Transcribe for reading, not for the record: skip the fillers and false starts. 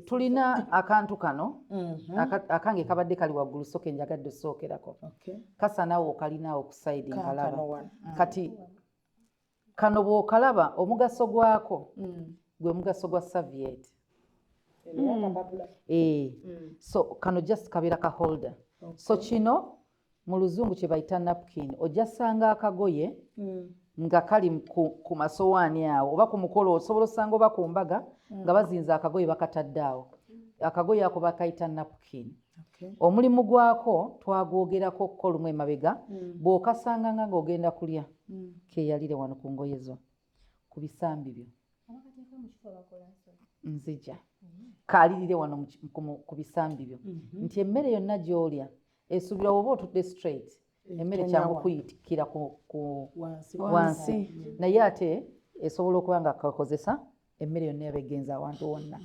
Tulina akantu kano akange kabadde kali waggulu, so ke njagadde osookerako. Kasa naawe okalinaawo ku side nkalaba. Kaakano wano. Kati kano bw'okalaba, omugaso gwako gwe mugaso gwa serviette. Eh, so kano just kabeera ka holder. So kino mu Luzungu kye bayita napkin. Ojja sanga akagoye nga kali ku masowaani awo, oba ku mukolo osobola osanga, oba ku mbaga nga bazinze akagoye bakatadde awo. Akagoye ako bakayita napkin. Omulimu gwako twagwogerako ko lumu emabega. Bw'okasanganga ng'ogenda kulya, keeyalire wano ku ngoye zo, ku bisambi byo. Abakateeka mu kifo bakola nsobi. Nzija kaalirire wano ku bisambi byo, nti emmere yonna gy'olya esuubirwa oba otudde straight, emmere kyangu kuyitikira ku wansi. Wansi, naye ate esobola okuba nga kakozesa emmere yonna eba egenza awantu wonna.